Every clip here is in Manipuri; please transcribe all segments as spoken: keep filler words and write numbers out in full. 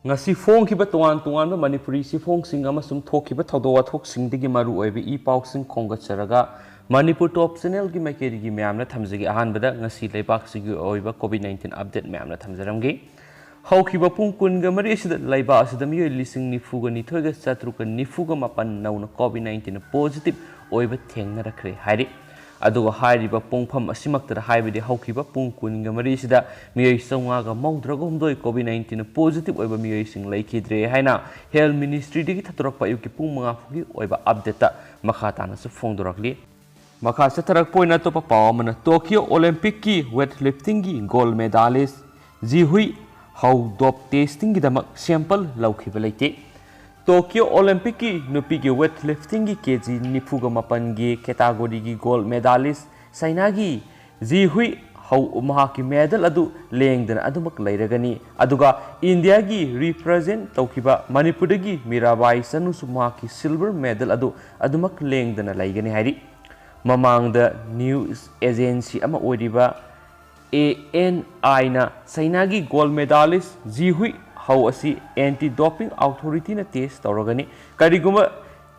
ꯉꯁꯤ ꯐꯣꯡꯈꯤꯕ ꯇꯣꯉꯥꯟ ꯇꯣꯉꯥꯟꯕ ꯃꯅꯤꯄꯨꯔꯤ ꯆꯦꯐꯣꯡꯁꯤꯡ ꯑꯃꯁꯨꯡ ꯊꯣꯛꯈꯤꯕ ꯊꯧꯗꯣꯛ ꯋꯥꯊꯣꯛꯁꯤꯡꯗꯒꯤ ꯃꯔꯨ ꯑꯣꯏꯕ ꯏ ꯄꯥꯎꯁꯤꯡ ꯈꯣꯝꯒꯠꯆꯔꯒ ꯃꯅꯤꯄꯨꯔ ꯇꯣꯞ ꯆꯦꯅꯦꯜꯒꯤ ꯃꯥꯏꯀꯩꯗꯒꯤ ꯃꯌꯥꯝꯅ ꯊꯝꯖꯒꯦ꯫ ꯑꯍꯥꯟꯕꯗ ꯉꯁꯤ ꯂꯩꯕꯥꯛꯁꯤꯒꯤ ꯑꯣꯏꯕ ꯀꯣꯚꯤꯗ ꯅꯥꯏꯟꯇꯤꯟ ꯑꯞꯗꯦꯠ ꯃꯌꯥꯝꯅ ꯊꯝꯖꯔꯝꯒꯦ꯫ ꯍꯧꯈꯤꯕ ꯄꯨꯡ ꯀꯨꯟꯒ ꯃꯔꯤ ꯑꯁꯤꯗ ꯂꯩꯕꯥꯛ ꯑꯁꯤꯗ ꯃꯤꯑꯣꯏ ꯂꯤꯁꯤꯡ ꯅꯤꯐꯨꯒ ꯅꯤꯊꯣꯏꯒ ꯆꯥꯇ꯭ꯔꯨꯛꯀ ꯅꯤꯐꯨꯒ ꯃꯥꯄꯟ ꯅꯧꯅ ꯀꯣꯚꯤꯗ ꯅꯥꯏꯟꯇꯤꯟ ꯄꯣꯖꯤꯇꯤꯚ ꯑꯣꯏꯕ ꯊꯦꯡꯅꯔꯛꯈ꯭ꯔꯦ ꯍꯥꯏꯔꯤ꯫ ꯑꯗꯨꯒ ꯍꯥꯏꯔꯤꯕ ꯄꯨꯡꯐꯝ ꯑꯁꯤꯃꯛꯇꯗ ꯍꯥꯏꯕꯗꯤ ꯍꯧꯈꯤꯕ ꯄꯨꯡ ꯀꯨꯟꯒ ꯃꯔꯤꯁꯤꯗ ꯃꯤꯑꯣꯏ ꯆꯥꯝꯃꯉꯥꯒ ꯃꯧꯗ꯭ꯔꯥꯒ ꯍꯨꯝꯗꯣꯏ ꯀꯣꯚꯤꯗ ꯅꯥꯏꯟꯇꯤꯟ ꯄꯣꯖꯤꯇꯤꯚ ꯑꯣꯏꯕ ꯃꯤꯑꯣꯏꯁꯤꯡ ꯂꯩꯈꯤꯗ꯭ꯔꯦ ꯍꯥꯏꯅ ꯍꯦꯜꯊ ꯃꯤꯅꯤꯁꯇ꯭ꯔꯤꯗꯒꯤ ꯊꯥꯗꯣꯔꯛꯄ ꯑꯌꯨꯛꯀꯤ ꯄꯨꯡ ꯃꯉꯥ ꯐꯥꯎꯒꯤ ꯑꯣꯏꯕ ꯑꯞꯗꯦꯠꯇ ꯃꯈꯥ ꯇꯥꯅꯁꯨ ꯐꯣꯡꯗꯣꯔꯛꯂꯤ꯫ ꯃꯈꯥ ꯆꯠꯊꯔꯛꯄ ꯑꯣꯏꯅ ꯑꯇꯣꯞꯄ ꯄꯥꯎ ꯑꯃꯅ, ꯇꯣꯀꯤꯌꯣ ꯑꯣꯂꯦꯝꯄꯤꯛꯀꯤ ꯋꯦꯠ ꯂꯤꯐꯇꯤꯡꯒꯤ ꯒꯣꯜꯗ ꯃꯦꯗꯥꯂꯤꯁ ꯖꯤꯍꯨꯏ ꯍꯧ ꯗꯣꯞ ꯇꯦꯁꯇꯤꯡꯒꯤꯗꯃꯛ ꯁꯦꯝꯄꯜ ꯂꯧꯈꯤꯕ ꯂꯩꯇꯦ꯫ ꯇꯣꯀꯤꯌꯣ ꯑꯣꯂꯦꯝꯄꯤꯛꯀꯤ ꯅꯨꯄꯤꯒꯤ ꯋꯦꯠ ꯂꯤꯐꯇꯤꯡꯒꯤ ꯀꯦ ꯖꯤ ꯅꯤꯐꯨꯒ ꯃꯥꯄꯟꯒꯤ ꯀꯦꯇꯥꯒꯣꯔꯤꯒꯤ ꯒꯣꯜꯗ ꯃꯦꯗꯥꯂꯤꯁ ꯆꯥꯏꯅꯥꯒꯤ ꯖꯤꯍꯨꯏ ꯍꯧ ꯃꯍꯥꯛꯀꯤ ꯃꯦꯗꯜ ꯑꯗꯨ ꯂꯦꯡꯗꯅ ꯑꯗꯨꯃꯛ ꯂꯩꯔꯒꯅꯤ꯫ ꯑꯗꯨꯒ ꯏꯟꯗꯤꯌꯥꯒꯤ ꯔꯤꯄ꯭ꯔꯖꯦꯟ ꯇꯧꯈꯤꯕ ꯃꯅꯤꯄꯨꯔꯗꯒꯤ ꯃꯤꯔꯥꯕꯥꯏ ꯆꯅꯨꯁꯨ ꯃꯍꯥꯛꯀꯤ ꯁꯤꯜꯚꯔ ꯃꯦꯗꯜ ꯑꯗꯨ ꯑꯗꯨꯃꯛ ꯂꯦꯡꯗꯅ ꯂꯩꯒꯅꯤ ꯍꯥꯏꯔꯤ꯫ ꯃꯃꯥꯡꯗ ꯅ꯭ꯌꯨꯁ ꯑꯦꯖꯦꯟꯁꯤ ꯑꯃ ꯑꯣꯏꯔꯤꯕ ꯑꯦ ꯑꯦꯟ ꯑꯥꯏꯅ ꯆꯥꯏꯅꯥꯒꯤ ꯒꯣꯜꯗ ꯃꯦꯗꯥꯂꯤꯁ ꯖꯤꯍꯨꯏ ꯍꯧ ꯑꯁꯤ ꯑꯦꯟꯇꯤ ꯗꯣꯄꯤꯡ ꯑꯣꯊꯣꯔꯤꯇꯤꯅ ꯇꯦꯁ ꯇꯧꯔꯒꯅꯤ꯫ ꯀꯔꯤꯒꯨꯝꯕ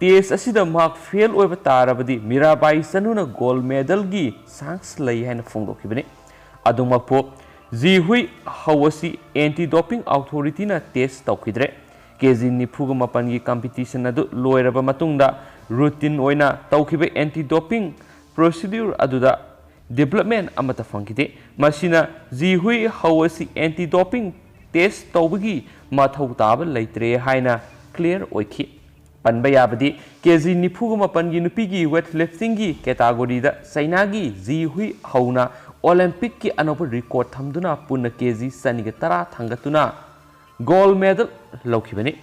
ꯇꯦꯁ ꯑꯁꯤꯗ ꯃꯍꯥꯛ ꯐꯦꯜ ꯑꯣꯏꯕ ꯇꯥꯔꯕꯗꯤ ꯃꯤꯔꯥꯕꯥꯏ ꯆꯅꯨꯅ ꯒꯣꯜꯗ ꯃꯦꯗꯜꯒꯤ ꯆꯥꯟꯁ ꯂꯩ ꯍꯥꯏꯅ ꯐꯣꯡꯗꯣꯛꯈꯤꯕꯅꯤ꯫ ꯑꯗꯨꯃꯛꯄꯨ ꯖꯤꯍꯨꯏ ꯍꯧ ꯑꯁꯤ ꯑꯦꯟꯇꯤ ꯗꯣꯄꯤꯡ ꯑꯣꯊꯣꯔꯤꯇꯤꯅ ꯇꯦꯁ ꯇꯧꯈꯤꯗ꯭ꯔꯦ꯫ ꯀꯦ ꯖꯤ ꯅꯤꯐꯨꯒ ꯃꯥꯄꯟꯒꯤ ꯀꯝꯄꯤꯇꯤꯁꯟ ꯑꯗꯨ ꯂꯣꯏꯔꯕ ꯃꯇꯨꯡꯗ ꯔꯨꯇꯤꯟ ꯑꯣꯏꯅ ꯇꯧꯈꯤꯕ ꯑꯦꯟꯇꯤ ꯗꯣꯄꯤꯡ ꯄ꯭ꯔꯣꯁꯤꯗ꯭ꯌꯨꯔ ꯑꯗꯨꯗ ꯗꯤꯕꯦꯂꯞꯃꯦꯟ ꯑꯃꯠꯇ ꯐꯪꯈꯤꯗꯦ꯫ ꯃꯁꯤꯅ ꯖꯤꯍꯨꯏ ꯍꯧ ꯑꯁꯤ ꯑꯦꯟꯇꯤ ꯗꯣꯄꯤꯡ ꯇꯦꯁ ꯇꯧꯕꯒꯤ ꯃꯊꯧ ꯇꯥꯕ ꯂꯩꯇ꯭ꯔꯦ ꯍꯥꯏꯅ ꯀ꯭ꯂꯤꯌꯔ ꯑꯣꯏꯈꯤ꯫ ꯄꯟꯕ ꯌꯥꯕꯗꯤ ꯀꯦ ꯖꯤ ꯅꯤꯐꯨꯒ ꯃꯥꯄꯟꯒꯤ ꯅꯨꯄꯤꯒꯤ ꯋꯦꯠ ꯂꯤꯐꯇꯤꯡꯒꯤ ꯀꯦꯇꯥꯒꯣꯔꯤꯗ ꯆꯥꯏꯅꯥꯒꯤ ꯖꯤꯍꯨꯏ ꯍꯧꯅ ꯑꯣꯂꯦꯝꯄꯤꯛꯀꯤ ꯑꯅꯧꯕ ꯔꯦꯀꯣꯔꯗ ꯊꯝꯗꯨꯅ ꯄꯨꯟꯅ ꯀꯦ ꯖꯤ ꯆꯅꯤꯒ ꯇꯔꯥ ꯊꯥꯡꯒꯠꯇꯨꯅ ꯒꯣꯜꯗ ꯃꯦꯗꯜ ꯂꯧꯈꯤꯕꯅꯤ꯫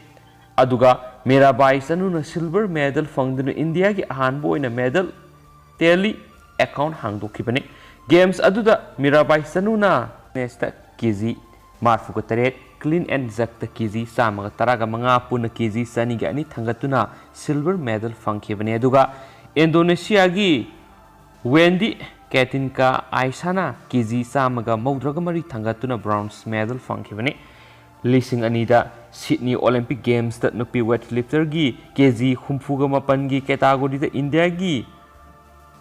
ꯑꯗꯨꯒ ꯃꯤꯔꯥꯕꯥꯏ ꯆꯅꯨꯅ ꯁꯤꯜꯚꯔ ꯃꯦꯗꯜ ꯐꯪꯗꯨꯅ ꯏꯟꯗꯤꯌꯥꯒꯤ ꯑꯍꯥꯟꯕ ꯑꯣꯏꯅ ꯃꯦꯗꯜ ꯇꯦꯂꯤ ꯑꯦꯀꯥꯎꯟ ꯍꯥꯡꯗꯣꯛꯈꯤꯕꯅꯤ꯫ ꯒꯦꯝꯁ ꯑꯗꯨꯗ ꯃꯤꯔꯥꯕꯥꯏ ꯆꯅꯨꯅ ꯐꯤꯠꯅꯦꯁꯇ ꯀꯦ ꯖꯤ ꯃꯔꯐꯨꯒ ꯇꯔꯦꯠ, ꯀ꯭ꯂꯤꯟ ꯑꯦꯟ ꯖꯔꯛꯇ ꯀꯦ ꯖꯤ ꯆꯥꯝꯃꯒ ꯇꯔꯥꯒ ꯃꯉꯥ, ꯄꯨꯟꯅ ꯀꯦ ꯖꯤ ꯆꯅꯤꯒ ꯑꯅꯤ ꯊꯥꯡꯒꯠꯇꯨꯅ ꯁꯤꯜꯚꯔ ꯃꯦꯗꯜ ꯐꯪꯈꯤꯕꯅꯤ꯫ ꯑꯗꯨꯒ ꯏꯟꯗꯣꯅꯦꯁꯤꯌꯥꯒꯤ ꯋꯦꯟꯗꯤ ꯀꯦꯇꯤꯟꯀꯥ ꯑꯥꯏꯁꯥꯅ ꯀꯦ ꯖꯤ ꯆꯥꯝꯃꯒ ꯃꯧꯗ꯭ꯔꯥꯒ ꯃꯔꯤ ꯊꯥꯡꯒꯠꯇꯨꯅ ꯕ꯭ꯔꯣꯟꯖ ꯃꯦꯗꯜ ꯐꯪꯈꯤꯕꯅꯤ꯫ ꯂꯤꯁꯤꯡ ꯑꯅꯤꯗ ꯁꯤꯗꯅꯤ ꯑꯣꯂꯤꯝꯄꯤꯛ ꯒꯦꯝꯁꯇ ꯅꯨꯄꯤ ꯋꯦꯠ ꯂꯤꯐꯇꯔꯒꯤ ꯀꯦ ꯖꯤ ꯍꯨꯝꯐꯨꯒ ꯃꯥꯄꯟꯒꯤ ꯀꯦꯇꯥꯒꯣꯔꯤꯗ ꯏꯟꯗꯤꯌꯥꯒꯤ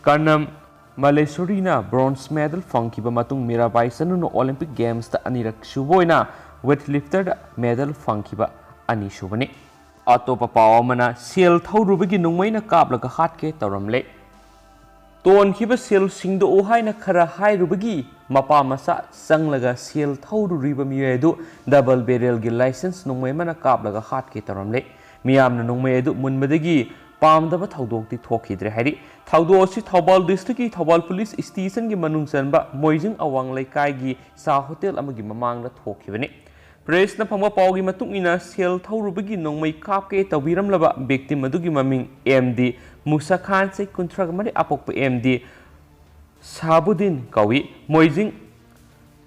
ꯀꯔꯅꯝ ꯃꯂꯦꯁꯣꯔꯤꯅ ꯕ꯭ꯔꯣꯟꯖ ꯃꯦꯗꯜ ꯐꯪꯈꯤꯕ ꯃꯇꯨꯡ ꯃꯤꯔꯥꯕꯥꯏ ꯆꯅꯨꯅ ꯑꯣꯂꯤꯝꯄꯤꯛ ꯒꯦꯝꯁꯇ ꯑꯅꯤꯔꯛ ꯁꯨꯕ ꯑꯣꯏꯅ ꯋꯦꯠ ꯂꯤꯐꯇꯔꯗ ꯃꯦꯗꯜ ꯐꯪꯈꯤꯕ ꯑꯅꯤꯁꯨꯕꯅꯤ꯫ ꯑꯇꯣꯞꯄ ꯄꯥꯎ ꯑꯃꯅ, ꯁꯦꯜ ꯊꯧꯔꯨꯕꯒꯤ ꯅꯣꯡꯃꯩꯅ ꯀꯥꯞꯂꯒ ꯍꯥꯠꯀꯦ ꯇꯧꯔꯝꯂꯦ꯫ ꯇꯣꯟꯈꯤꯕ ꯁꯦꯜ ꯁꯤꯡꯗꯣꯛꯎ ꯍꯥꯏꯅ ꯈꯔ ꯍꯥꯏꯔꯨꯕꯒꯤ ꯃꯄꯥ ꯃꯆꯥ ꯆꯪꯂꯒ ꯁꯦꯜ ꯊꯧꯔꯨꯔꯤꯕ ꯃꯤꯑꯣꯏ ꯑꯗꯨ ꯗꯕꯜ ꯕꯦꯔꯦꯜꯒꯤ ꯂꯥꯏꯁꯦꯟꯁ ꯅꯣꯡꯃꯩ ꯑꯃꯅ ꯀꯥꯞꯂꯒ ꯍꯥꯠꯀꯦ ꯇꯧꯔꯝꯂꯦ꯫ ꯃꯤꯌꯥꯝꯅ ꯅꯣꯡꯃꯩ ꯑꯗꯨ ꯃꯨꯟꯕꯗꯒꯤ ꯄꯥꯝꯗꯕ ꯊꯧꯗꯣꯛꯇꯤ ꯊꯣꯛꯈꯤꯗ꯭ꯔꯦ ꯍꯥꯏꯔꯤ꯫ ꯊꯧꯗꯣꯛ ꯑꯁꯤ ꯊꯧꯕꯥꯜ ꯗꯤꯁꯇ꯭ꯔꯤꯛꯀꯤ ꯊꯧꯕꯥꯜ ꯄꯨꯂꯤꯁ ꯁ꯭ꯇꯦꯁꯟꯒꯤ ꯃꯅꯨꯡ ꯆꯟꯕ ꯃꯣꯏꯖꯤꯡ ꯑꯋꯥꯡ ꯂꯩꯀꯥꯏꯒꯤ ꯆꯥ ꯍꯣꯇꯦꯜ ꯑꯃꯒꯤ ꯃꯃꯥꯡꯗ ꯊꯣꯛꯈꯤꯕꯅꯤ꯫ ꯄ꯭ꯔꯦꯁꯅ ꯐꯪꯕ ꯄꯥꯎꯒꯤ ꯃꯇꯨꯡ ꯏꯟꯅ, ꯁꯦꯜ ꯊꯧꯔꯨꯕꯒꯤ ꯅꯣꯡꯃꯩ ꯀꯥꯞꯀꯦ ꯇꯧꯕꯤꯔꯝꯂꯕ ꯚꯤꯛꯇꯤꯝ ꯑꯗꯨꯒꯤ ꯃꯃꯤꯡ ꯑꯦꯝ ꯗꯤ ꯃꯨꯁꯥ ꯈꯥꯟ, ꯆꯍꯤ ꯀꯨꯟꯊ꯭ꯔꯥ ꯃꯔꯤ, ꯑꯄꯣꯛꯄ ꯑꯦꯝ ꯗꯤ ꯁꯥꯕꯨꯗꯤꯟ ꯀꯧꯏ, ꯃꯣꯏꯖꯤꯡ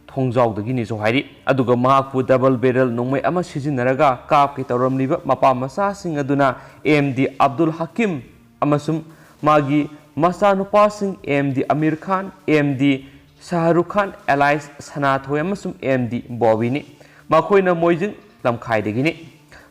ꯊꯣꯡꯖꯥꯎꯗꯒꯤꯅꯤꯁꯨ ꯍꯥꯏꯔꯤ꯫ ꯑꯗꯨꯒ ꯃꯍꯥꯛꯄꯨ ꯗꯕꯜ ꯕꯦꯔꯦꯜ ꯅꯣꯡꯃꯩ ꯑꯃ ꯁꯤꯖꯤꯟꯅꯔꯒ ꯀꯥꯞꯀꯦ ꯇꯧꯔꯝꯂꯤꯕ ꯃꯄꯥ ꯃꯆꯥꯁꯤꯡ ꯑꯗꯨꯅ ꯑꯦꯝ ꯗꯤ ꯑꯕꯗꯨꯜ ꯍꯀꯤꯝ ꯑꯃꯁꯨꯡ ꯃꯥꯒꯤ ꯃꯆꯥꯅꯨꯄꯥꯁꯤꯡ ꯑꯦꯝ ꯗꯤ ꯑꯃꯤꯔ ꯈꯥꯟ, ꯑꯦꯝ ꯗꯤ ꯁꯥꯍꯔꯨꯈ ꯈꯥꯟ, ꯑꯦꯂꯥꯏꯁ ꯁꯅꯥꯊꯣꯏ ꯑꯃꯁꯨꯡ ꯑꯦꯝ ꯗꯤ ꯕꯣꯕꯤꯅꯤ꯫ ꯃꯈꯣꯏꯅ ꯃꯣꯏꯖꯤꯡ ꯂꯝꯈꯥꯏꯗꯒꯤꯅꯤ꯫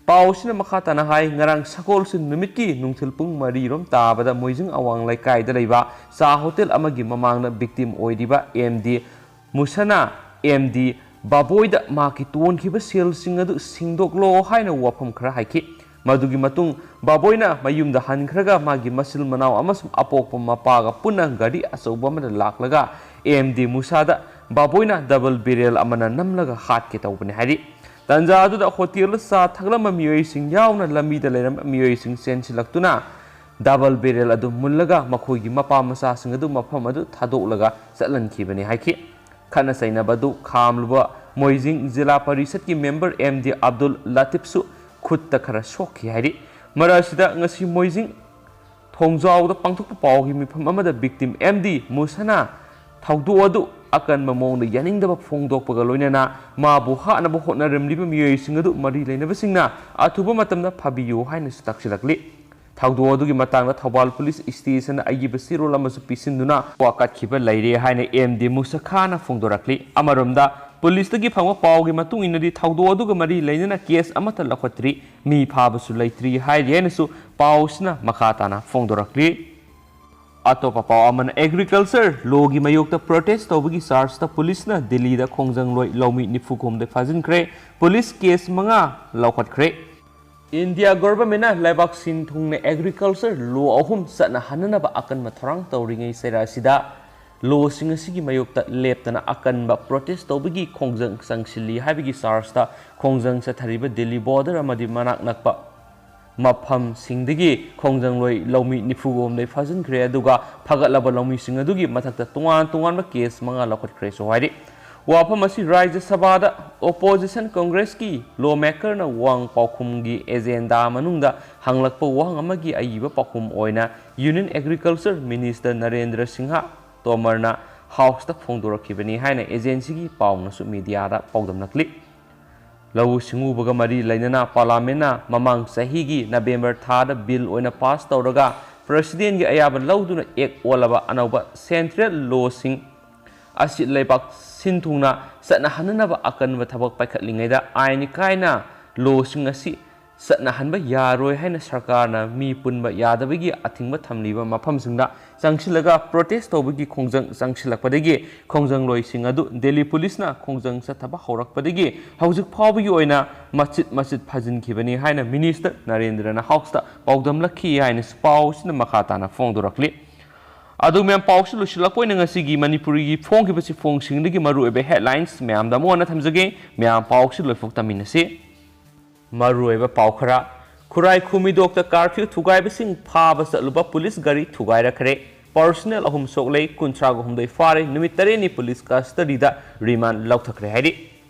ꯄꯥꯎ ꯑꯁꯤꯅ ꯃꯈꯥ ꯇꯥꯅ ꯍꯥꯏ, ꯉꯔꯥꯡ ꯁꯒꯣꯜꯁꯦꯟ ꯅꯨꯃꯤꯠꯀꯤ ꯅꯨꯡꯊꯤꯜ ꯄꯨꯡ ꯃꯔꯤ ꯔꯣꯝ ꯇꯥꯕꯗ ꯃꯣꯏꯖꯤꯡ ꯑꯋꯥꯡ ꯂꯩꯀꯥꯏꯗ ꯂꯩꯕ ꯆꯥ ꯍꯣꯇꯦꯜ ꯑꯃꯒꯤ ꯃꯃꯥꯡꯗ ꯚꯤꯛꯇꯤꯝ ꯑꯣꯏꯔꯤꯕ ꯑꯦꯝ ꯗꯤ ꯃꯨꯁꯥꯅ ꯑꯦꯝ ꯗꯤ ꯕꯥꯕꯣꯏꯗ ꯃꯍꯥꯛꯀꯤ ꯇꯣꯟꯈꯤꯕ ꯁꯦꯜꯁꯤꯡ ꯑꯗꯨ ꯁꯤꯡꯗꯣꯛꯂꯣ ꯍꯥꯏꯅ ꯋꯥꯐꯝ ꯈꯔ ꯍꯥꯏꯈꯤ꯫ ꯃꯗꯨꯒꯤ ꯃꯇꯨꯡ ꯕꯥꯕꯣꯏꯅ ꯃꯌꯨꯝꯗ ꯍꯟꯈ꯭ꯔꯒ ꯃꯥꯒꯤ ꯃꯆꯤꯜ ꯃꯅꯥꯎ ꯑꯃꯁꯨꯡ ꯑꯄꯣꯛꯄ ꯃꯄꯥꯒ ꯄꯨꯟꯅ ꯒꯥꯔꯤ ꯑꯆꯧꯕ ꯑꯃꯗ ꯂꯥꯛꯂꯒ ꯑꯦꯝ ꯗꯤ ꯃꯨꯁꯥꯗ ꯕꯥꯕꯣꯏꯅ ꯗꯕꯜ ꯕꯦꯔꯦꯜ ꯑꯃꯅ ꯅꯝꯂꯒ ꯍꯥꯠꯀꯦ ꯇꯧꯕꯅꯤ ꯍꯥꯏꯔꯤ꯫ ꯇꯥꯟꯖꯥ ꯑꯗꯨꯗ ꯍꯣꯇꯦꯜꯗ ꯆꯥ ꯊꯛꯂꯝꯕ ꯃꯤꯑꯣꯏꯁꯤꯡ ꯌꯥꯎꯅ ꯂꯝꯕꯤꯗ ꯂꯩꯔꯝꯕ ꯃꯤꯑꯣꯏꯁꯤꯡ ꯆꯦꯟꯁꯤꯜꯂꯛꯇꯨꯅ ꯗꯕꯜ ꯕꯦꯔꯦꯜ ꯑꯗꯨ ꯃꯨꯜꯂꯒ ꯃꯈꯣꯏꯒꯤ ꯃꯄꯥ ꯃꯆꯥꯁꯤꯡ ꯑꯗꯨ ꯃꯐꯝ ꯑꯗꯨ ꯊꯥꯗꯣꯛꯂꯒ ꯆꯠꯍꯟꯈꯤꯕꯅꯤ ꯍꯥꯏꯈꯤ꯫ ꯈꯠꯅ ꯆꯩꯅꯕ ꯑꯗꯨ ꯈꯥꯝꯂꯨꯕ ꯃꯣꯏꯖꯤꯡ ꯖꯤꯂꯥ ꯄꯔꯤꯁꯠꯀꯤ ꯃꯦꯝꯕꯔ ꯑꯦꯝ ꯗꯤ ꯑꯕꯗꯨꯜ ꯂꯥꯇꯤꯐꯁꯨ ꯈꯨꯠꯇ ꯈꯔ ꯁꯣꯛꯈꯤ ꯍꯥꯏꯔꯤ꯫ ꯃꯔꯛ ꯑꯁꯤꯗ ꯉꯁꯤ ꯃꯣꯏꯖꯤꯡ ꯊꯣꯡꯖꯥꯎꯗ ꯄꯥꯡꯊꯣꯛꯄ ꯄꯥꯎꯒꯤ ꯃꯤꯐꯝ ꯑꯃꯗ ꯚꯤꯛꯇꯤꯝ ꯑꯦꯝ ꯗꯤ ꯃꯨꯁꯥꯅ ꯊꯧꯗꯣꯛ ꯑꯗꯨ ꯑꯀꯟꯕ ꯃꯑꯣꯡꯗ ꯌꯥꯅꯤꯡꯗꯕ ꯐꯣꯡꯗꯣꯛꯄꯒ ꯂꯣꯏꯅꯅ ꯃꯥꯕꯨ ꯍꯥꯠꯅꯕ ꯍꯣꯠꯅꯔꯝꯂꯤꯕ ꯃꯤꯑꯣꯏꯁꯤꯡ ꯑꯗꯨ ꯃꯔꯤ ꯂꯩꯅꯕꯁꯤꯡꯅ ꯑꯊꯨꯕ ꯃꯇꯝꯗ ꯐꯥꯕꯤꯌꯨ ꯍꯥꯏꯅꯁꯨ ꯇꯥꯛꯁꯤꯜꯂꯛꯂꯤ꯫ ꯊꯧꯗꯣꯛ ꯑꯗꯨꯒꯤ ꯃꯇꯥꯡꯗ ꯊꯧꯕꯥꯜ ꯄꯨꯂꯤꯁ ꯁ꯭ꯇꯦꯁꯟꯅ ꯑꯏꯕ ꯆꯦꯔꯣꯜ ꯑꯃꯁꯨ ꯄꯤꯁꯤꯟꯗꯨꯅ ꯋꯥꯀꯠꯈꯤꯕ ꯂꯩꯔꯦ ꯍꯥꯏꯅ ꯑꯦꯝ ꯗꯤ ꯃꯨꯁꯥꯈꯥꯅ ꯐꯣꯡꯗꯣꯔꯛꯂꯤ꯫ ꯑꯃꯔꯣꯝꯗ ꯄꯨꯂꯤꯁꯇꯒꯤ ꯐꯪꯕ ꯄꯥꯎꯒꯤ ꯃꯇꯨꯡ ꯏꯟꯅꯗꯤ ꯊꯧꯗꯣꯛ ꯑꯗꯨꯒ ꯃꯔꯤ ꯂꯩꯅꯅ ꯀꯦꯁ ꯑꯃꯠꯇ ꯂꯧꯈꯠꯇ꯭ꯔꯤ, ꯃꯤ ꯐꯥꯕꯁꯨ ꯂꯩꯇ꯭ꯔꯤ ꯍꯥꯏꯔꯤ ꯍꯥꯏꯅꯁꯨ ꯄꯥꯎꯁꯤꯅ ꯃꯈꯥ ꯇꯥꯅ ꯐꯣꯡꯗꯣꯔꯛꯂꯤ꯫ ꯑꯇꯣꯞꯄ ꯄꯥꯎ ꯑꯃꯅ, ꯑꯦꯒ꯭ꯔꯤꯀꯜꯆꯔ ꯂꯣꯒꯤ ꯃꯥꯌꯣꯛꯇ ꯄ꯭ꯔꯣꯇꯦꯁ ꯇꯧꯕꯒꯤ ꯆꯥꯔꯖꯇ ꯄꯨꯂꯤꯁꯅ ꯗꯤꯜꯂꯤꯗ ꯈꯣꯡꯖꯪꯂꯣꯏ ꯂꯧꯃꯤ ꯅꯤꯐꯨ ꯍꯨꯝꯗꯣꯏ ꯐꯥꯖꯤꯟꯈ꯭ꯔꯦ꯫ ꯄꯨꯂꯤꯁ ꯀꯦꯁ ꯃꯉꯥ ꯂꯧꯈꯠꯈ꯭ꯔꯦ꯫ ꯏꯟꯗꯤꯌꯥ ꯒꯣꯚꯔꯟꯃꯦꯟꯠꯅ ꯂꯩꯕꯥꯛ ꯁꯤꯟ ꯊꯨꯡꯅ ꯑꯦꯒ꯭ꯔꯤꯀꯜꯆꯔ ꯂꯣ ꯑꯍꯨꯝ ꯆꯠꯅꯍꯟꯅꯅꯕ ꯑꯀꯟꯕ ꯊꯧꯔꯥꯡ ꯇꯧꯔꯤꯉꯩ ꯆꯩꯔꯥꯛ ꯑꯁꯤꯗ ꯂꯣꯁꯤꯡ ꯑꯁꯤꯒꯤ ꯃꯥꯌꯣꯛꯇ ꯂꯦꯞꯇꯅ ꯑꯀꯟꯕ ꯄ꯭ꯔꯣꯇꯦꯁ ꯇꯧꯕꯒꯤ ꯈꯣꯡꯖꯪ ꯆꯪꯁꯤꯜꯂꯤ ꯍꯥꯏꯕꯒꯤ ꯆꯥꯔꯖꯇ ꯈꯣꯡꯖꯪ ꯆꯠꯊꯔꯤꯕ ꯗꯤꯜꯂꯤ ꯕꯣꯔꯗꯔ ꯑꯃꯗꯤ ꯃꯅꯥꯛ ꯅꯛꯄ ꯃꯐꯝꯁꯤꯡꯗꯒꯤ ꯈꯣꯡꯖꯪꯂꯣꯏ ꯂꯧꯃꯤ ꯅꯤꯐꯨ ꯍꯨꯝꯗꯣꯏ ꯐꯥꯖꯤꯟꯈ꯭ꯔꯦ꯫ ꯑꯗꯨꯒ ꯐꯒꯠꯂꯕ ꯂꯧꯃꯤꯁꯤꯡ ꯑꯗꯨꯒꯤ ꯃꯊꯛꯇ ꯇꯣꯉꯥꯟ ꯇꯣꯉꯥꯟꯕ ꯀꯦꯁ ꯃꯉꯥ ꯂꯧꯈꯠꯈ꯭ꯔꯦꯁꯨ ꯍꯥꯏꯔꯤ꯫ ꯋꯥꯐꯝ ꯑꯁꯤ ꯔꯥꯖ꯭ꯌ ꯁꯚꯥꯗ ꯑꯣꯄꯣꯖꯤꯁꯟ ꯀꯪꯒ꯭ꯔꯦꯁꯀꯤ ꯂꯣ ꯃꯦꯀꯔꯅ ꯋꯥꯡ ꯄꯥꯎꯈꯨꯝꯒꯤ ꯑꯦꯖꯦꯟꯗꯥ ꯃꯅꯨꯡꯗ ꯍꯪꯂꯛꯄ ꯋꯥꯍꯪ ꯑꯃꯒꯤ ꯑꯏꯕ ꯄꯥꯎꯈꯨꯝ ꯑꯣꯏꯅ union agriculture minister Narendra Singh ꯇꯣꯃꯔꯅ ꯍꯥꯎꯁꯇ ꯐꯣꯡꯗꯣꯔꯛꯈꯤꯕꯅꯤ ꯍꯥꯏꯅ ꯑꯦꯖꯦꯟꯁꯤꯒꯤ ꯄꯥꯎꯅꯁꯨ ꯃꯤꯗꯤꯌꯥꯗ ꯄꯥꯎꯗꯝꯂꯛꯂꯤ꯫ ꯂꯧꯎ ꯁꯤꯡꯎꯕꯒ ꯃꯔꯤ ꯂꯩꯅꯅ ꯄꯥꯔꯂꯥꯃꯦꯟꯠꯅ ꯃꯃꯥꯡ ꯆꯍꯤꯒꯤ ꯅꯕꯦꯝꯕꯔ ꯊꯥꯗ ꯕꯤꯜ ꯑꯣꯏꯅ ꯄꯥꯁ ꯇꯧꯔꯒ ꯄ꯭ꯔꯦꯁꯤꯗꯦꯟꯠꯒꯤ ꯑꯌꯥꯕ ꯂꯧꯗꯨꯅ ꯑꯦꯛ ꯑꯣꯜꯂꯕ ꯑꯅꯧꯕ ꯁꯦꯟꯇ꯭ꯔꯦꯜ ꯂꯣꯁꯤꯡ ꯑꯁꯤ ꯂꯩꯕꯥꯛ ꯁꯤꯟ ꯊꯨꯡꯅ ꯆꯠꯅꯍꯟꯅꯅꯕ ꯑꯀꯟꯕ ꯊꯕꯛ ꯄꯥꯏꯈꯠꯂꯤꯉꯩꯗ ꯑꯥꯏꯟ ꯀꯥꯏꯅ ꯂꯣꯁꯤꯡ ꯑꯁꯤ ꯆꯠꯅꯍꯟꯕ ꯌꯥꯔꯣꯏ ꯍꯥꯏꯅ ꯁꯔꯀꯥꯔꯅ ꯃꯤ ꯄꯨꯟꯕ ꯌꯥꯗꯕꯒꯤ ꯑꯊꯤꯡꯕ ꯊꯝꯂꯤꯕ ꯃꯐꯝꯁꯤꯡꯗ ꯆꯪꯁꯤꯜꯂꯒ ꯄ꯭ꯔꯣꯇꯦꯁ ꯇꯧꯕꯒꯤ ꯈꯣꯡꯖꯪ ꯆꯪꯁꯤꯜꯂꯛꯄꯗꯒꯤ ꯈꯣꯡꯖꯪꯂꯣꯏꯁꯤꯡ ꯑꯗꯨ ꯗꯤꯜꯂꯤ ꯄꯨꯂꯤꯁꯅ ꯈꯣꯡꯖꯪ ꯆꯠꯊꯕ ꯍꯧꯔꯛꯄꯗꯒꯤ ꯍꯧꯖꯤꯛ ꯐꯥꯎꯕꯒꯤ ꯑꯣꯏꯅ ꯃꯆꯤꯠ ꯃꯆꯤꯠ ꯐꯥꯖꯤꯟꯈꯤꯕꯅꯤ ꯍꯥꯏꯅ ꯃꯤꯅꯤꯁꯇꯔ ꯅꯔꯦꯟꯗ꯭ꯔꯅ ꯍꯥꯎꯁꯇ ꯄꯥꯎꯗꯝꯂꯛꯈꯤ ꯍꯥꯏꯅꯁꯨ ꯄꯥꯎ ꯑꯁꯤꯅ ꯃꯈꯥ ꯇꯥꯅ ꯐꯣꯡꯗꯣꯔꯛꯂꯤ꯫ ꯑꯗꯨ ꯃꯌꯥꯝ, ꯄꯥꯎꯁꯤ ꯂꯣꯏꯁꯤꯜꯂꯛꯄ ꯑꯣꯏꯅ ꯉꯁꯤꯒꯤ ꯃꯅꯤꯄꯨꯔꯤꯒꯤ ꯐꯣꯡꯈꯤꯕꯁꯤꯡꯗꯒꯤ ꯃꯔꯨꯑꯣꯏꯕ ꯍꯦꯗꯂꯥꯏꯟꯁ ꯃꯌꯥꯝꯗ ꯑꯃꯨꯛ ꯍꯟꯅ ꯊꯝꯖꯒꯦ꯫ ꯃꯌꯥꯝ, ꯄꯥꯎꯁꯤ ꯂꯣꯏꯐꯥꯎ ꯇꯝꯃꯤꯟꯅꯁꯤ꯫ ꯃꯔꯨꯑꯣꯏꯕ ꯄꯥꯎ ꯈꯔ꯫ ꯈꯨꯔꯥꯏ ꯈꯨꯃꯤꯗꯣꯛꯇ ꯀꯥꯔꯐ꯭ꯌꯨ ꯊꯨꯒꯥꯏꯕꯁꯤꯡ ꯐꯥꯕ ꯆꯠꯂꯨꯕ ꯄꯨꯂꯤꯁ ꯒꯥꯔꯤ ꯊꯨꯒꯥꯏꯔꯛꯈ꯭ꯔꯦ꯫ ꯄꯔꯁꯅꯦꯜ ꯑꯍꯨꯝ ꯁꯣꯛꯂꯦ, ꯀꯨꯟꯊ꯭ꯔꯥꯒ ꯍꯨꯝꯗꯣꯏ ꯐꯥꯔꯦ, ꯅꯨꯃꯤꯠ ꯇꯔꯦꯠꯅꯤ ꯄꯨꯂꯤꯁ ꯀꯁꯇꯗꯤꯗ ꯔꯤꯃꯥꯟ ꯂꯧꯊꯈ꯭ꯔꯦ ꯍꯥꯏꯔꯤ꯫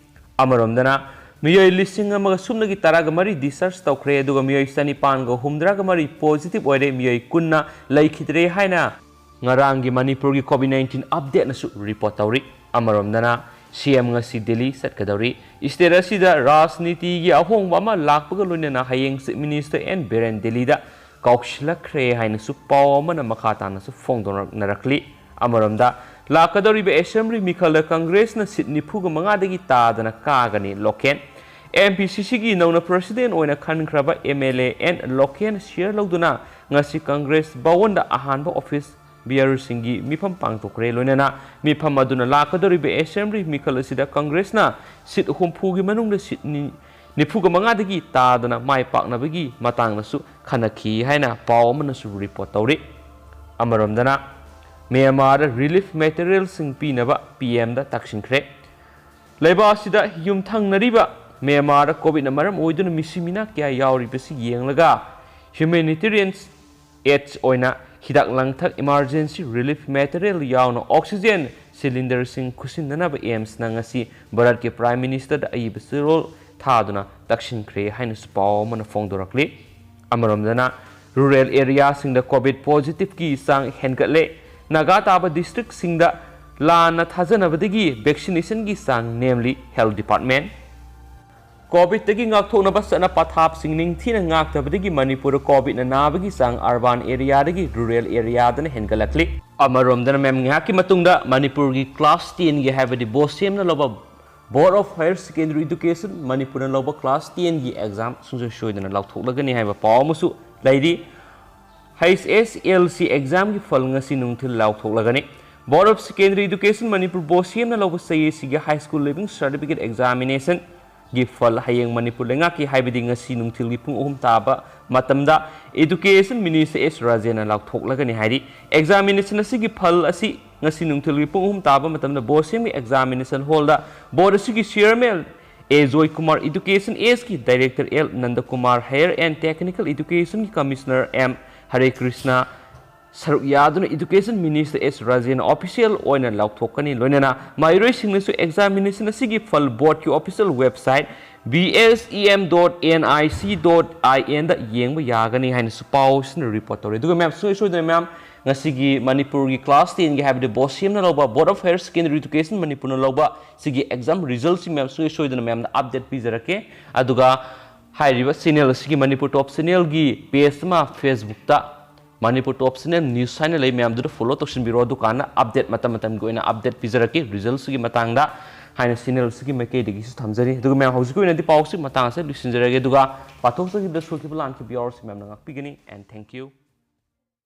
ꯑꯃꯔꯣꯝꯗꯅ, ꯃꯤꯑꯣꯏ ꯂꯤꯁꯤꯡ ꯑꯃꯒ ꯁꯨꯞꯅꯒꯤ ꯇꯔꯥꯒ ꯃꯔꯤ ꯗꯤꯁꯆꯥꯔꯖ ꯇꯧꯈ꯭ꯔꯦ, ꯑꯗꯨꯒ ꯃꯤꯑꯣꯏ ꯆꯅꯤꯄꯥꯟꯒ ꯍꯨꯝꯗ꯭ꯔꯥꯒ ꯃꯔꯤ ꯄꯣꯖꯤꯇꯤꯚ ꯑꯣꯏꯔꯦ, ꯃꯤꯑꯣꯏ ꯀꯨꯟꯅ ꯂꯩꯈꯤꯗ꯭ꯔꯦ ꯍꯥꯏꯅ ꯉꯔꯥꯡꯒꯤ ꯃꯅꯤꯄꯨꯔꯒꯤ ꯀꯣꯚꯤꯗ ꯅꯥꯏꯟꯇꯤꯟ ꯑꯞꯗꯦꯠꯅꯁꯨ ꯔꯤꯄꯣꯔꯠ ꯇꯧꯔꯤ꯫ ꯑꯃꯔꯣꯝꯗꯅ, ꯁꯤ ꯑꯦꯝ ꯉꯁꯤ ꯗꯤꯜꯂꯤ ꯆꯠꯀꯗꯧꯔꯤ꯫ ꯁ꯭ꯇꯦꯠ ꯑꯁꯤꯗ ꯔꯥꯖꯅꯤꯇꯤꯒꯤ ꯑꯍꯣꯡꯕ ꯑꯃ ꯂꯥꯛꯄꯒ ꯂꯣꯏꯅꯅ ꯍꯌꯦꯡ ꯆꯤꯐ ꯃꯤꯅꯤꯁꯇꯔ ꯑꯦꯟ ꯕꯤꯔꯦꯟ ꯗꯤꯜꯂꯤꯗ ꯀꯥꯎꯁꯤꯜꯂꯛꯈ꯭ꯔꯦ ꯍꯥꯏꯅꯁꯨ ꯄꯥꯎ ꯑꯃꯅ ꯃꯈꯥ ꯇꯥꯅꯁꯨ ꯐꯣꯡꯗꯣꯛꯅꯔꯛꯂꯤ꯫ ꯑꯃꯔꯣꯝꯗ, ꯂꯥꯛꯀꯗꯧꯔꯤꯕ ꯑꯦꯁꯦꯝꯕ꯭ꯂꯤ ꯃꯤꯈꯜꯗ ꯀꯪꯒ꯭ꯔꯦꯁꯅ ꯁꯤꯠ ꯅꯤꯐꯨꯒ ꯃꯉꯥꯗꯒꯤ ꯇꯥꯗꯅ ꯀꯥꯒꯅꯤ꯫ ꯂꯣꯀꯦꯟ, ꯑꯦꯝ ꯄꯤ ꯁꯤ ꯁꯤꯒꯤ ꯅꯧꯅ ꯄ꯭ꯔꯁꯤꯗꯦꯟ ꯑꯣꯏꯅ ꯈꯟꯈ꯭ꯔꯕ M L A N Loken ꯁꯤꯌꯔ ꯂꯧꯗꯨꯅ ꯉꯁꯤ ꯀꯪꯒ꯭ꯔꯦꯁ ꯚꯋꯟꯗ ꯑꯍꯥꯟꯕ ꯑꯣꯐꯤꯁ ꯕꯤꯌꯔꯁꯤꯡꯒꯤ ꯃꯤꯐꯝ ꯄꯥꯡꯊꯣꯛꯈ꯭ꯔꯦ꯫ ꯂꯣꯏꯅꯅ ꯃꯤꯐꯝ ꯑꯗꯨꯅ ꯂꯥꯛꯀꯗꯧꯔꯤꯕ ꯑꯦꯁꯦꯝꯕ꯭ꯂꯤ ꯃꯤꯈꯜ ꯑꯁꯤꯗ ꯀꯪꯒ꯭ꯔꯦꯁꯅ ꯁꯤꯠ ꯍꯨꯝꯐꯨꯒꯤ ꯃꯅꯨꯡꯗ ꯁꯤꯠ ꯅꯤ-, ꯅꯤꯐꯨꯒ ꯃꯉꯥꯗꯒꯤ ꯇꯥꯗꯅ ꯃꯥꯏ ꯄꯥꯛꯅꯕꯒꯤ ꯃꯇꯥꯡꯗꯁꯨ ꯈꯟꯅꯈꯤ ꯍꯥꯏꯅ ꯄꯥꯎ ꯑꯃꯅꯁꯨ ꯔꯤꯄꯣꯔꯠ ꯇꯧꯔꯤ꯫ ꯑꯃꯔꯣꯝꯗꯅ ꯃ꯭ꯌꯥꯟꯃꯥꯔꯗ ꯔꯤꯂꯤꯐ ꯃꯦꯇꯔꯤꯌꯦꯜꯁꯤꯡ ꯄꯤꯅꯕ ꯄꯤ ꯑꯦꯝꯗ ꯇꯛꯁꯤꯟꯈ꯭ꯔꯦ꯫ ꯂꯩꯕꯥꯛ ꯑꯁꯤꯗ ꯌꯨꯝꯊꯪꯅꯔꯤꯕ ꯃ꯭ꯌꯥꯟꯃꯥꯔꯗ ꯀꯣꯚꯤꯗꯅ ꯃꯔꯝ ꯑꯣꯏꯗꯨꯅ ꯃꯤꯁꯤ ꯃꯤꯅꯥ ꯀꯌꯥ ꯌꯥꯎꯔꯤꯕꯁꯤ ꯌꯦꯡꯂꯒ ꯍ꯭ꯌꯨꯃꯦꯅꯤꯇꯦꯔꯤꯌꯟ ꯑꯦꯗꯁ ꯑꯣꯏꯅ ꯍꯤꯗꯥꯛ ꯂꯥꯡꯊꯛ, ꯏꯃꯥꯔꯖꯦꯟꯁꯤ ꯔꯤꯂꯤꯐ ꯃꯦꯇꯔꯤꯌꯦꯜ ꯌꯥꯎꯅ ꯑꯣꯛꯁꯤꯖꯦꯟ ꯁꯤꯂꯤꯟꯗꯔꯁꯤꯡ ꯈꯨꯠꯁꯤꯟꯅꯅꯕ ꯑꯦꯝꯁꯅ ꯉꯁꯤ ꯚꯥꯔꯠꯀꯤ ꯄ꯭ꯔꯥꯏꯝ ꯃꯤꯅꯤꯁꯇꯔꯗ ꯑꯏꯕ ꯆꯦꯔꯣꯜ ꯊꯥꯗꯨꯅ ꯇꯛꯁꯤꯟꯈ꯭ꯔꯦ ꯍꯥꯏꯅꯁꯨ ꯄꯥꯎ ꯑꯃꯅ ꯐꯣꯡꯗꯣꯔꯛꯂꯤ꯫ ꯑꯃꯔꯣꯝꯗꯅ ꯔꯨꯔꯦꯜ ꯑꯦꯔꯤꯌꯥꯁꯤꯡꯗ ꯀꯣꯚꯤꯗ ꯄꯣꯖꯤꯇꯤꯚꯀꯤ ꯆꯥꯡ ꯍꯦꯟꯒꯠꯂꯦ꯫ ꯅꯥꯒꯥ ꯇꯥꯕ ꯗꯤꯁꯇ꯭ꯔꯤꯛꯁꯤꯡꯗ ꯂꯥꯟꯅ ꯊꯥꯖꯅꯕꯗꯒꯤ ꯚꯦꯛꯁꯤꯅꯦꯁꯟꯒꯤ ꯆꯥꯡ ꯅꯦꯝꯂꯤ꯫ Health department. ꯀꯣꯚꯤꯗꯇꯒꯤ ꯉꯥꯛꯊꯣꯛꯅꯕ ꯆꯠꯅ ꯄꯊꯥꯞꯁꯤꯡ ꯅꯤꯡꯊꯤꯅ ꯉꯥꯛꯇꯕꯗꯒꯤ ꯃꯅꯤꯄꯨꯔꯗ ꯀꯣꯚꯤꯗꯅ ꯅꯥꯕꯒꯤ ꯆꯥꯡ ꯑꯔꯕꯥꯟ ꯑꯦꯔꯤꯌꯥꯗꯒꯤ ꯔꯨꯔꯦꯜ ꯑꯦꯔꯤꯌꯥꯗꯅ ꯍꯦꯟꯒꯠꯂꯛꯂꯤ꯫ ꯑꯃꯔꯣꯝꯗꯅ ꯃꯦꯝ, ꯉꯥꯏꯍꯥꯛꯀꯤ ꯃꯇꯨꯡꯗ ꯃꯅꯤꯄꯨꯔꯒꯤ ꯀ꯭ꯂꯥꯁ ꯇꯦꯟꯒꯤ ꯍꯥꯏꯕꯗꯤ ꯕꯣꯁꯦꯝꯅ ꯂꯧꯕ Board of Higher Secondary Education ꯃꯅꯤꯄꯨꯔꯅ ꯂꯧꯕ ꯀ꯭ꯂꯥꯁ ꯇꯦꯟꯒꯤ ꯑꯦꯛꯖꯥꯝ ꯁꯨꯡꯁꯣꯏ ꯁꯣꯏꯗꯅ ꯂꯥꯎꯊꯣꯛꯂꯒꯅꯤ ꯍꯥꯏꯕ ꯄꯥꯎ ꯑꯃꯁꯨ ꯂꯩꯔꯤ꯫ ꯍꯩꯆ ꯑꯦꯁ ꯑꯦꯜ ꯁꯤ ꯑꯦꯛꯖꯥꯝꯒꯤ ꯐꯜ ꯉꯁꯤ ꯅꯨꯡꯊꯤꯜ ꯂꯥꯎꯊꯣꯛꯂꯒꯅꯤ꯫ Board of Secondary Education Manipur ꯕꯣꯁꯦꯝꯅ ꯂꯧꯕ ꯆꯍꯤ ꯑꯁꯤꯒꯤ ꯍꯥꯏ ꯁ꯭ꯀꯨꯜ ꯂꯤꯚꯤꯡ ꯁꯥꯔꯇꯤꯐꯤꯀꯦꯠ ꯑꯦꯛꯖꯥꯃꯤꯅꯦꯁꯟꯒꯤ ꯐꯜ ꯍꯌꯦꯡ ꯃꯅꯤꯄꯨꯔ ꯂꯩꯉꯥꯛꯀꯤ, ꯍꯥꯏꯕꯗꯤ ꯉꯁꯤ ꯅꯨꯡꯊꯤꯜꯒꯤ ꯄꯨꯡ ꯑꯍꯨꯝ ꯇꯥꯕ ꯃꯇꯝꯗ ꯏꯗꯨꯀꯦꯁꯟ ꯃꯤꯅꯤꯁꯇꯔ ꯑꯦꯁ ꯔꯥꯖꯦꯟꯅ ꯂꯥꯎꯊꯣꯛꯂꯒꯅꯤ ꯍꯥꯏꯔꯤ꯫ ꯑꯦꯛꯖꯥꯃꯤꯅꯦꯁꯟ ꯑꯁꯤꯒꯤ ꯐꯜ ꯑꯁꯤ ꯉꯁꯤ ꯅꯨꯡꯊꯤꯜꯒꯤ ꯄꯨꯡ ꯑꯍꯨꯝ ꯇꯥꯕ ꯃꯇꯝꯗ ꯕꯣꯁꯦꯝꯒꯤ ꯑꯦꯛꯖꯥꯃꯤꯅꯦꯁꯟ ꯍꯣꯜꯗ ꯕꯣꯔꯗ ꯑꯁꯤꯒꯤ ꯆꯤꯌꯔꯃꯦꯟ ꯑꯦ ꯖꯣꯏꯀꯨꯃꯥꯔ, ꯏꯗꯨꯀꯦꯁꯟ ꯑꯦꯁꯀꯤ director L Nandakumar, higher and technical ꯏꯗꯨꯀꯦꯁꯟꯒꯤ ꯀꯃꯤꯁꯅꯔ ꯑꯦꯝ ꯍꯔꯦ ꯀ꯭ꯔꯤꯁꯅ ꯁꯔꯨꯛ ꯌꯥꯗꯨꯅ ꯏꯗꯨꯀꯦꯁꯟ ꯃꯤꯅꯤꯁꯇꯔ ꯑꯦꯁ ꯔꯥꯖꯦꯟꯅ ꯑꯣꯐꯤꯁꯤꯌꯦꯜ ꯑꯣꯏꯅ ꯂꯥꯎꯊꯣꯛꯀꯅꯤ꯫ ꯂꯣꯏꯅꯅ ꯃꯍꯩꯔꯣꯏꯁꯤꯡꯅꯁꯨ ꯑꯦꯛꯖꯥꯃꯤꯅꯦꯁꯟ ꯑꯁꯤꯒꯤ ꯐꯜ ꯕꯣꯔꯗꯀꯤ official website B S E M dot N I C dot I N ꯗ ꯌꯦꯡꯕ ꯌꯥꯒꯅꯤ ꯍꯥꯏꯅꯁꯨ ꯄꯥꯎꯁꯤꯅ ꯔꯤꯄꯣꯔꯠ ꯇꯧꯔꯤ꯫ ꯑꯗꯨꯒ ꯃꯌꯥꯝ, ꯁꯨꯡꯁꯣꯏ ꯁꯣꯏꯗꯅ ꯃꯌꯥꯝ, ꯉꯁꯤꯒꯤ ꯃꯅꯤꯄꯨꯔꯒꯤ ꯀ꯭ꯂꯥꯁ ꯇꯦꯟꯒꯤ ꯍꯥꯏꯕꯗꯤ ꯕꯣꯁꯦꯝꯅ ꯂꯧꯕ, Board of Higher Secondary Education ꯃꯅꯤꯄꯨꯔꯅ ꯂꯧꯕ ꯁꯤꯒꯤ ꯑꯦꯛꯖꯥꯝ ꯔꯤꯖꯜꯠꯁꯤ ꯃꯌꯥꯝ ꯁꯨꯡꯁꯣꯏ ꯁꯣꯏꯗꯅ ꯃꯌꯥꯝꯗ ꯑꯞꯗꯦꯠ ꯄꯤꯖꯔꯛꯀꯦ꯫ ꯑꯗꯨꯒ ꯍꯥꯏꯔꯤꯕ ꯆꯦꯅꯦꯜ ꯑꯁꯤꯒꯤ, ꯃꯅꯤꯄꯨꯔ ꯇꯣꯞ ꯆꯦꯅꯦꯜꯒꯤ ꯄꯦꯖ ꯑꯃ ꯐꯦꯁꯕꯨꯛꯇ Manipur Top Channel News ꯍꯥꯏꯅ ꯂꯩ, ꯃꯌꯥꯝꯗꯨꯗ follow ꯇꯧꯁꯤꯟꯕꯤꯔꯣ꯫ ꯑꯗꯨꯀꯥꯟꯗ update ꯃꯇꯝ ꯃꯇꯝꯒꯤ ꯑꯣꯏꯅ update ꯄꯤꯖꯔꯛꯀꯦ resultꯁꯤꯒꯤ ꯃꯇꯥꯡꯗ ꯍꯥꯏꯅ channelꯁꯤꯒꯤ ꯃꯥꯏꯀꯩꯗꯒꯤꯁꯨ ꯊꯝꯖꯔꯤ꯫ ꯑꯗꯨꯒ ꯃꯌꯥꯝ, ꯍꯧꯖꯤꯛꯀꯤ ꯑꯣꯏꯅꯗꯤ ꯄꯥꯎꯁꯤ ꯃꯇꯥꯡ ꯑꯁꯤꯗ ꯂꯣꯏꯁꯤꯟꯖꯔꯒꯦ꯫ ꯑꯗꯨꯒ ꯄꯥꯊꯣꯛꯆꯈꯤꯕꯗ ꯁꯣꯏꯈꯤꯕ ꯂꯥꯟꯈꯤꯕ ꯌꯥꯎꯔꯁꯨ ꯃꯌꯥꯝꯅ ꯉꯥꯛꯄꯤꯒꯅꯤ꯫ And thank you꯫